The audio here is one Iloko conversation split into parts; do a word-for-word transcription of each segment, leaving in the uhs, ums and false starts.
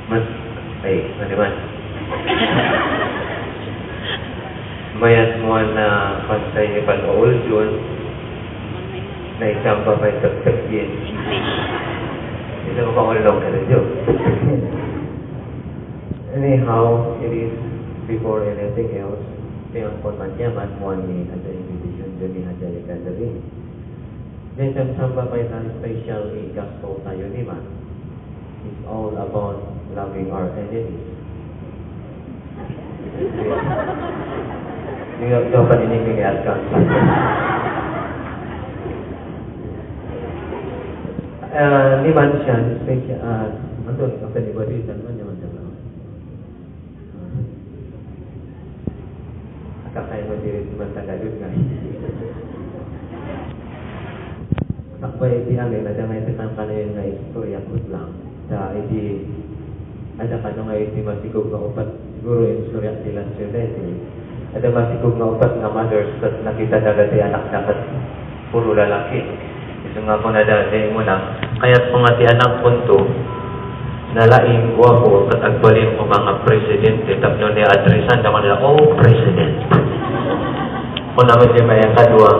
Mas, ay, ano naman? Mayat mo na pantay ni Pag-oul Jun, na isang papay tagtagin. Isang pangulong ka na, Joe. Anyhow, it is before anything else. Kaya kung man niya, man mo ni Haja invitation dyan ni Haja Gathering. Then, ang samba may special ni gospel tayo ni man. It's all about loving our enemies. Di ba, di ba panining ni Arkan? Ah, ni man siya, special, ah, ano, ang pwede ba dito? Ano naman siya? Kakay mo diri man Tagalog nga. Sakbay iti amin, adda nga iti kankanayon nga istorya ket lang. Ta iti, adda kano nga iti masikog nga upat, siguro istorya ti last year daytoy. Adda masikog nga upat nga mothers ket nakita dagiti anakda ket puro lalaki. Isu nga kunada, "Dayta imuna, kayatko nga ti anakkonto, nalaing, guapo, ket agbalin koma nga presidente," tapno ni addressan da kunada, "Oh, President." Kuna met ti maikadua,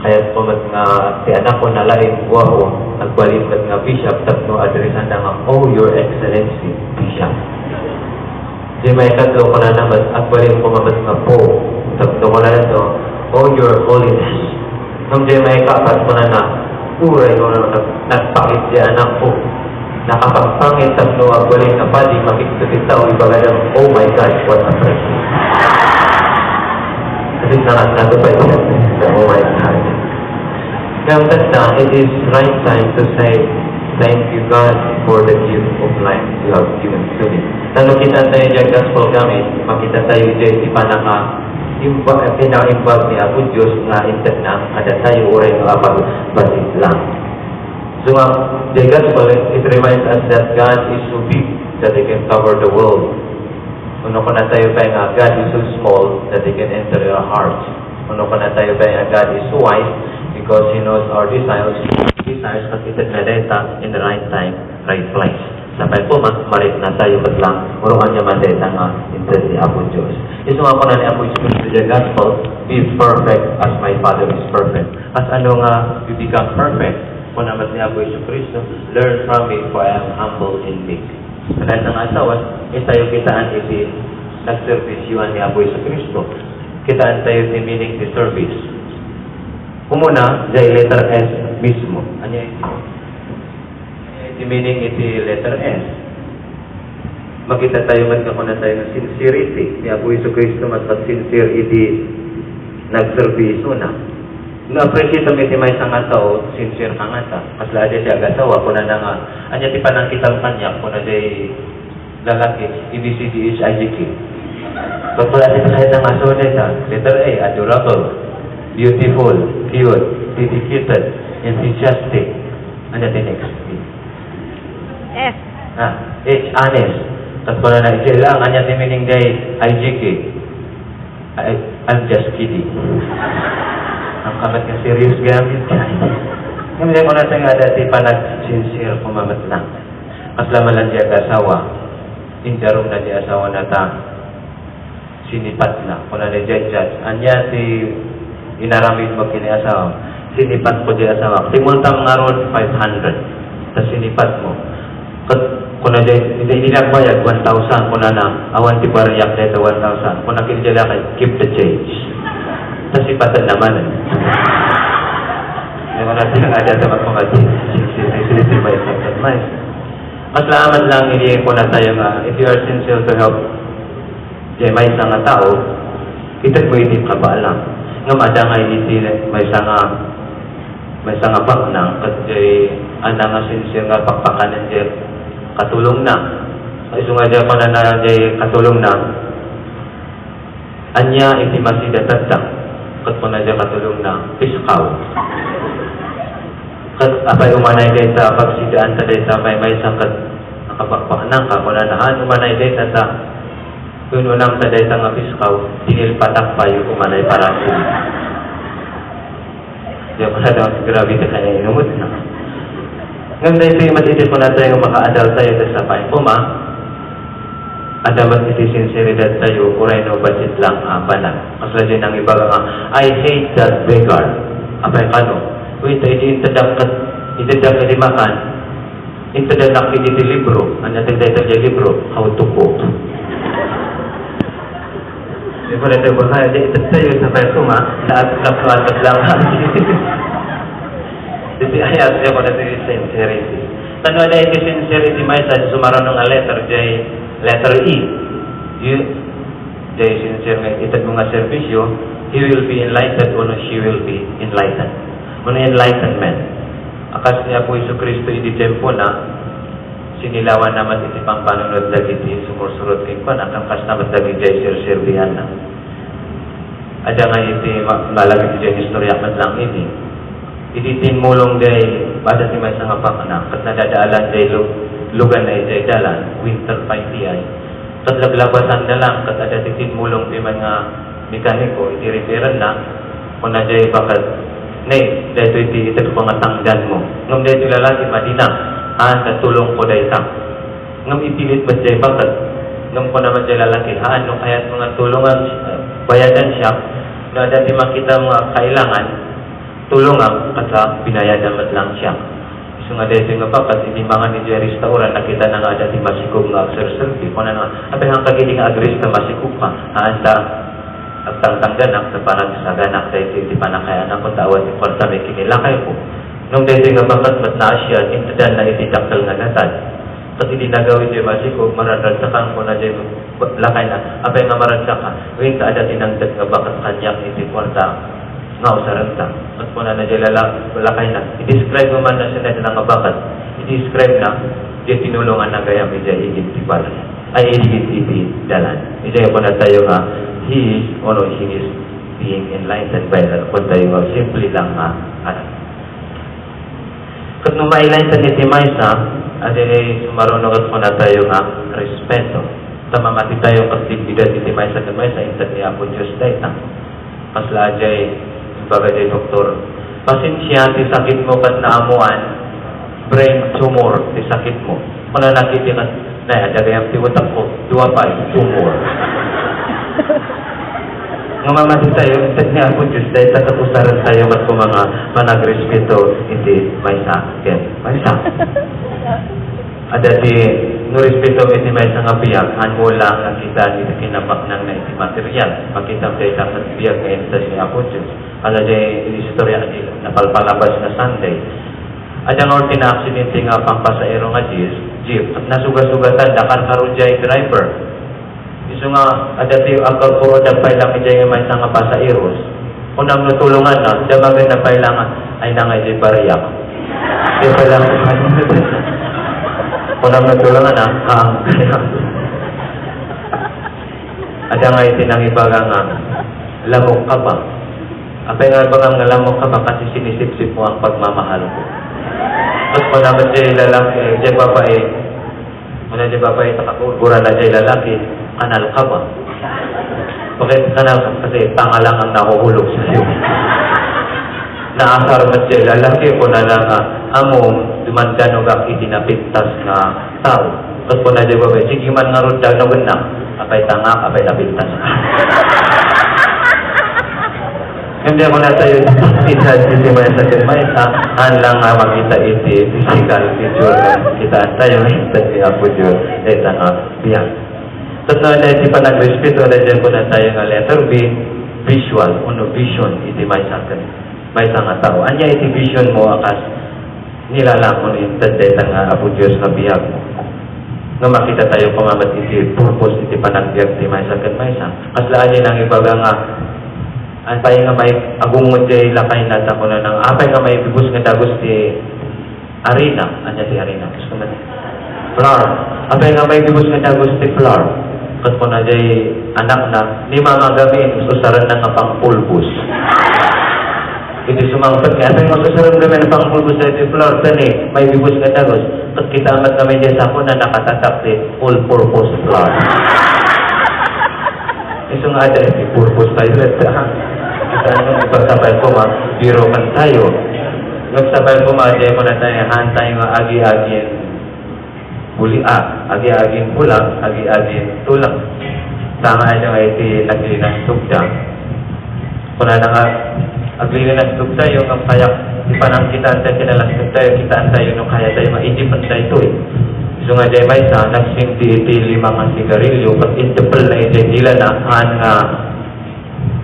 "Kayatko met nga ti anakko, nalaing, guapo, agbalin met nga bishop," tapno addressan da nga, "Oh, Your Excellency, Bishop." Ti maikatlo, kunana met, "Agbalin koma met nga po." Tapno kunana to, "Oh, Your Holiness." Ngem ti maikapat, kunana, "Uray no nag-, nagpangit ti anakko. Nakapagpangit tapno agbalin nga padi, makigto ti tao, ibagada, 'Oh my God, what a friend.'" Kasi na, natupay siya. "Oh my God." Ngem that time, it is right time to say, "Thank you, God, for the gift of life you have given to me." Ta no kitaan tayo diay gospel gamit, makita tayo diay ti panaka-, imba-, pinakaimbag ni Apo Dios nga intedna kadatayo uray no apagbasit lang. So nga, the gospel, it reminds us that God is so big that He can cover the world. Wenno kuna tayo pay nga, God is so small that He can enter your heart. Wenno kuna tayo pay nga, God is so wise because He knows our desires. Desires, ket itedna dayta in the right time, right place. Sapay koma, marikna tayo ket lang, uray ania man dayta nga inted ni Apo Dios. Isu nga kuna ni Apo Jesus to the gospel, "Be perfect as my Father is perfect." Kasano nga we become perfect? Kuna met ni Apo Jesu-Cristo, "Learn from me, for I am humble and meek." Kadayta nga asawa, intayo kitaan iti nagserbisioan ni Apo Jesu-Cristo. Kitaan tayo ti meaning ti service. Umuna, diay letter S mismo. Ania iti, ania iti meaning iti letter S? Makita tayo met nga kuna tayo nga sincerity. Ni Apo Jesu-Cristo, mas sincere iti nagserbisiona. No appreciate mi ti maysa nga tao, sincere kangata. Kasla diay ti agasawa, kunana nga, "Ania ti panangkitam kaniak?" Kuna diay lalaki, "A B C D H I J K." Ket kuna ti kasayat nga asawa dayta, letter A, adorable, beautiful, cute, dedicated, enthusiastic. Ania ti next? S. Ah, H, honest. Ket kunana, "Iti lang, ania ti meaning diay I J K?" Ay, I'm just kidding. Ang kamat nga serious gamit ka. Ngem diay kunana nga adda ti panag-sincere koma met lang. Kasla man lang diay agasawa, indarumna diay asawana ta sinipatna. Kunana diay judge, "Ania ti inaramidmo ken ni asawam?" "Sinipatko diay asawak. Ti multam ngarud, five hundred. Ta sinipatmo." Ket kuna diay, "Iti, iti nagbayad, one thousand." Kunana, "Awan ti bariak dayta one thousand." Kuna ken diay lalaki, "Keep the change." Ta sipatenna manen. Ania nga adda ti mga, mga, mga, mga, mga, mga, mga, mga, mga, mga, mga, Kasla man lang idi kunatayo nga, if you are sincere to help diay maysa nga tao, itedmo iti kabaelam. Ngem adda nga iti maysa nga, maysa nga baknang, ket diay adda nga sincere nga pakpakanen diay katulongna. Isu nga diay kunana diay katulongna, "Ania iti masidatatda?" Ket kuna diay katulongna, "Piskaw." Ket apay umanay dayta a pagsidaanta dayta maymaysa ket nakabakbaknang ka? Kunana, "Haan umanay dayta ta, kun-unam ta dayta nga piskaw, tinilpatak pay umanay parati." Diay kunana, "Grabe ti kaya inumot na." Ngem daytoy met iti kunatayo, makaadal tayo ket sapay koma, adda met iti sinseridad tayo, uray no bassit lang a banag. Kasla diay nangibaga nga, "I hate that beggar." Apay kano? Wen, ta idi inteddak ket, inteddak iti makan, inteddak iti libro. Ania ti title diay libro? How to Cook. Di ba, dati ba nga, di, ito tayo, sapay koma, laat, laat, laat lang. Dati ayat, di ba, dati sincerity. Tano na iti sincerity, maysa, sumaruno nga letter, diay, letter E. Diay, diay sincere nga, ited mo nga serbisyo, he will be enlightened, or she will be enlightened. Muna enlightenment. Akas ni Apo Jesu-Cristo, idi tiempo na, sinilawan na met iti pampanunot dagiti sumursurot kenkuana, ken kasta met dagiti serserbianna. Adda nga iti ma-, malagip iti istorya met lang idi. Iti timmulong diay, adda ti maysa nga pakna, ket nadadaalan diay lu-, luganna idiay dalan, winter pay diay. Ket laglabasanda lang, ket adda ti timmulong ti man nga mekaniko, iti repairenna, kuna diay baket, "Ne, daytoy ti itedko nga tangdanmo." Ngem daytoy lalaki, madina, "Haan ta, tulongko dayta." Ngem ipilit met diay baket. Ngem kuna met diay lalaki, "Haan, no kayatmo nga tulongan, bayadan siak, no adda ti makita nga kailangan, tulongam, ket sa, binayadan met lang siak." Isu nga daytoy nga baket, idi mangan idiay restaurant, nakitana nga adda ti masikob nga agserserbi. Kunana nga, "Apay, haan ka ketdi nga agresta, masikobka? Haan ta, agtangtangdanak, ta panagsaganak daytoy iti pannakayanakon, ta awan ti kuartam iti kinilakayko." Ngem daytoy nga baket met naasian, intedanna iti dakkel nga natad. Ket idi nagawid diay masikob, mararagsakan, kuna diay lakayna, "Apay nga maragsaka?" "Wen, ta adda ti nangted nga baket kaniak iti kuarta nga usarenta." Ket kunana diay lala-, lakayna, "I-describe mo man laeng dayta nga baket." I-describe na, diay tinulonganna gayam idiay igid ti balay. Ay, igid iti dalan. Idiay kunatayo nga, he is, or she is being enlightened by, kunatayo nga, simple lang nga anak. Ket no mailay ken iti maysa, adi sumaruno ket kunatayo nga respeto. Ta mamati tayo ket dignidad iti maysa ken maysa, inted ni Apo Dios dayta. Kasla diay imbaga diay doktor, "Pasensia, ti sakitmo ket naammoan, brain tumor ti sakitmo." Kunana ket, "Nay, adda gayam ti utekko, dua pay, tumor." Nga mamati tayo, inted ni Apo Dios, dayta ket usaren tayo met koma nga panagrespeto iti maysa ken maysa. Adda ti, no respeto iti maysa nga biag, haanmo lang nga kitaan iti kinapaknangna iti material. Makita dayta ket biag nga inted ni Apo Dios. Adda diay istorya iti napalpalabas nga Sunday. Adda nga ulti naaksidente nga pampasaero nga jeep, jeep. Nasugasugatan, nakarkaro diay driver. Isu nga, adda ti agkarkaro, adda pay lang idiay nga maysa nga pasairos. Kunam no tulonganna, damagenna pay lang, ay na nga idiay bariak. Di pay lang, kunam no tulonganna, ah, adda nga iti nangibaga nga, "Lamok ka ba?" Apay nga ibagam nga lamok ka ba, kasi sinisipsip mo ang pagmamahal ko. Ket kuna met diay lalaki, diay babai, kuna diay babai, ta kakurkuran na diay lalaki, "Kanal ka ba?" Bakit kanal ka? Kasi tanga lang ang nahuhulog sa'yo. Naasar met diay lalaki, kunana nga, "Ammom, dumandanogak iti napintas nga tao." Ket kuna diay babai, "Sige man ngarud, danogennak. Apay tangak, apay napintas." Ngem kunatayo, iti maysa ken maysa, haan lang nga makita iti physical feature nga kitaan tayo, inted ni Apo Dios, dayta nga biag. Ket no, dayta ti panagrespeto, dayta kunatayo nga letter V, visual, wenno vision, iti maysa ken maysa nga tao. Ania iti vision mo a kas nilalang wenno inted dayta nga Apo Dios nga biag? Nga makita tayo koma met iti purpose iti panagbiag ti maysa ken maysa. Kasla ania nangibaga nga, apay nga may agungod diay lakayna ta kunana nga, apay nga maibibus nga dagus ti arina, ania ti arina? Gusto mo? Flour. Apay nga maibibus nga dagus ti flour? Ket kuna diay anakna, "Ni Mama Gamin, usarenna nga pangpulbos." Iti sumangpet nga, "Apay nga usaren gamin pangpulbos daytoy flour, ta ni maibibus nga dagus?" Ket kita met kami diay sakona, nakatatak ti all-purpose flour. Isu nga adda iti purpose tayo, ket, ah, kita nga, ipasakay ko nga, biro kan tayo. Ngem sapay koma, diay kunatayo, haantayo nga agi-agin buli-, ah, agi-agin bulag, agi-agin tulag. Saan nga iti naglinastogda. Kunana nga, aglilinastogtayo, ngem kayat ti panangkitaentayo, kinalastogtayo, kitaentayo no kayatayo nga idipen daytoy. Isu nga diay maysa, nagsindi iti lima nga sigarilyo, ket intepelna idiay dilana, haan nga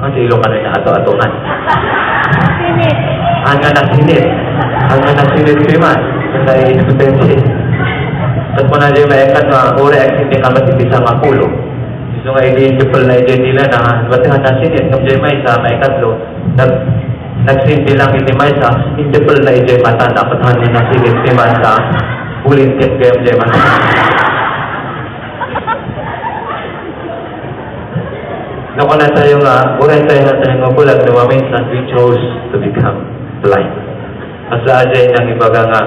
Ang sa Ilocano na ato-atonan. Sinit. Ang nga nasinit. Ang nga nasinit ti man. Ang nga expensive. Ket kuna diay maikatlo, uray agsindi ka met iti sangapulo. Isu nga idi intepelna idiay dilana, ba't nga nasinit? Ngem diay maysa, maikatlo, nag-, nagsindi lang iti maysa, intepelna idiay matana, ket haan nga nasinit ti man ta, bulintik gayam diay matana. No, kunatayo nga, uray tayo nga tayo nga bulag, no, maminsan, we chose to become blind. Kasla diay nangibaga nga,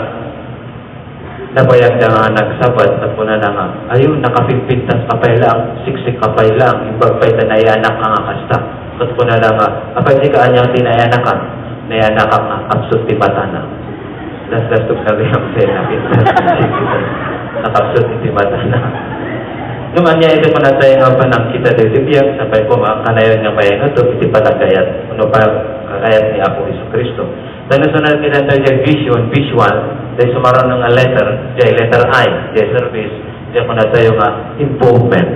nabayagda nga nagsabat, ket kunana nga, "Ayo, nakapigpigtas ka pay laeng, siksik ka pay laeng, imbag pay ta naianak ka nga kasta." Ket kunana nga, "Apay, sika, ania ti naianakam?" "Naianakak nga, kapsut ti matana." Dasdastog na gayam ti nakita. Nakapsut iti matana. Ngem ania iti kunatayo nga panangkita daytoy biag, sapay koma, kanayon nga mayangato iti panagayat, no, panagayat ni Apo Jesu-Cristo. Ta no saan nga kinatayo diay vision, visual, diay sumaruno nga letter, diay letter I, diay service, diay kunatayo nga involvement.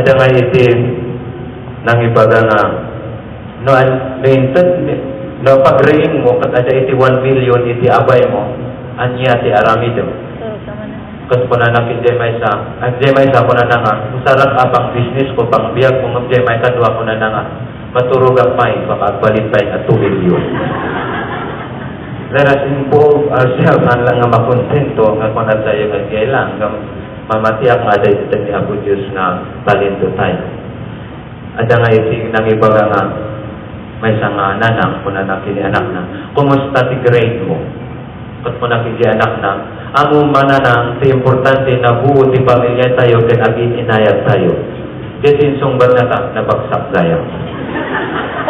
Adda nga iti nangibaga nga, no, an-, no inted, no, pagriingmo, ket adda iti one million iti abaymo, ania ti aramidem? Ket kunana ket diay maysa, ah, diay maysa, kunana nga, "Usarak a pang-business ko, pang-biag ko," ngem diay maikadua, kunana nga, "Maturogak pay, baka agbalin pay nga two million." Let us involve ourselves, haan lang nga makontento, nga kunatayo nga, "Diay lang, ngem mamatiak nga adda iti ni Apo Dios nga talento tayo." Adda nga iti nangibaga nga maysa nga nanang, kunana ken ni anakna, "Kumusta ti grade mo?" Ket kuna ken ni anakna, "Ammom, nanang, ti importante, nabuo ti pamiliatayo ken agin-inayat tayo. Diay insungbatna, nabagsak gayam."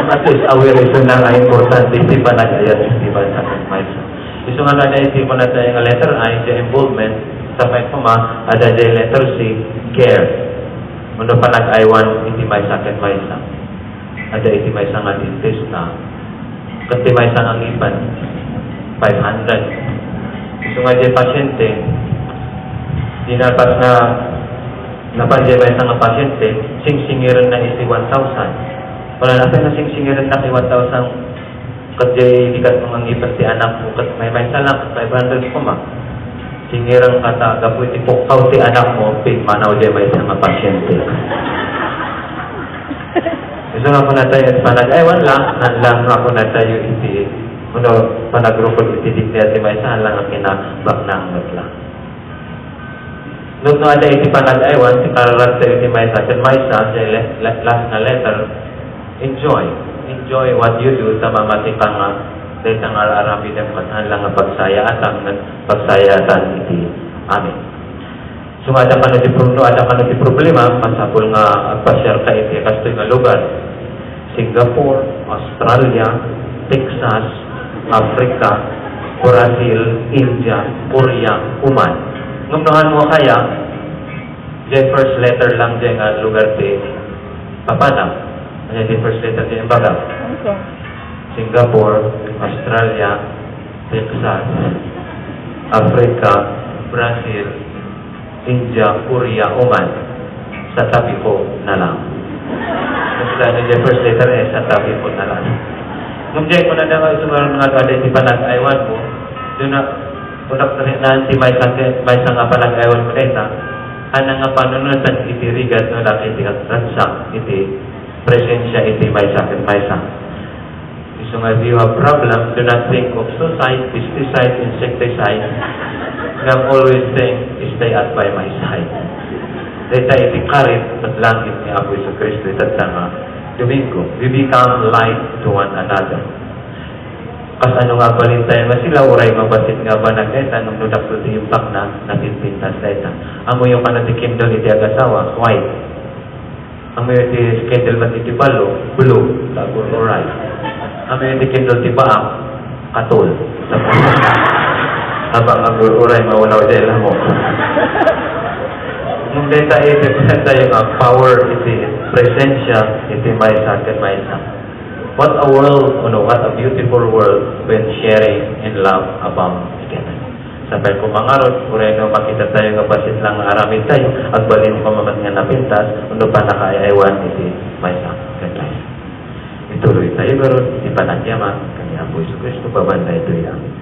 At least, aware isu nga importante ti panagayat iti bansa ken maysa. Isu nga adda iti kunatayo nga letter I, diay involvement, sapay koma, adda diay letter C, care. Wenno panag-aywan iti maysa ken maysa. Adda iti maysa nga dentista, ket ti maysa nga ngipen, five hundred. Isu nga diay pasyente, di nalpas nga napan diay maysa nga pasyente, singsingirenna iti one thousand. Wala na, apay nga singsingirennak ti one thousand? Ket diay di ket mangipen ti anakmo, ket maymaysa lang, ket five hundred koma. Singireng ka ta, gapu iti pukkaw ti anakmo, pimmanaw diay maysa nga pasyente. Isu nga kunatayo, panag-aywan lang, haan lang nga kunatayo iti, wenno panagrukod iti dignidad ti maysa, haan lang nga kinabaknang met lang. Ngem no adda iti panag-aywan, ti kararagta iti maysa ken maysa, ti le-, le-, last nga letter, enjoy. Enjoy what you do, ta mamati ka nga, dayta nga ar-aramidem, haan lang nga pagsayaatan, nga pagsayaatan iti amin. So, adda kano ti pro-, no adda kano ti problema, masapul nga agpasiar ka iti kastoy nga lugar. Singapore, Australia, Texas, Africa, Brazil, India, Korea, Oman. Ngem no haan mo kaya, diay first letter lang diay nga lugar ti papanam. Ania ti first letter diay imbaga? Hong Kong. Singapore, Australia, Texas, Africa, Brazil, India, Korea, Oman. Sa tabi ko na lang. Basta diay first letter, eh, sa tabi ko na lang. Ngem diay kunana nga, isu nga adda iti panag-aywan mo, duna, kunak na ti maysa, maysa nga panag-aywan mo dayta, haan nga panunoten iti rigat no la iti ragsak, iti presensia iti maysa ken maysa. Isu nga, if you have problem, do not think of suicide, pesticide, insecticide. Ngem always think, "Stay at by my side." Dayta iti karit ket langit ni Apo Jesu-Cristo itatta nga Domingo. We become light to one another. Kasano nga agbalin tayo nga sila, uray mabasit nga banag dayta, ngem no dakkel ti impakna, napinpintas dayta. Ammoyo kano ti candle iti agasawa, white. Ammoyo ti candle met iti balo, blue, ta agur-uray. Ammoyo ti candle ti baak, Atol. Apay nga agur-uray, mawalaw diay lamok. Ngem dayta iti, tayo nga power iti presensia iti maysa ken maysa. What a world, or no, what a beautiful world when sharing and love abound together. Sapay koma ngarud, uray no makita tayo nga bassit lang nga aramid tayo, agbalin koma met nga napintas, wenno pannakaay-aywan iti maysa ken maysa. Ituloy tayo ngarud iti panagyaman ken ni Apo Jesu-Cristo babaen daytoy a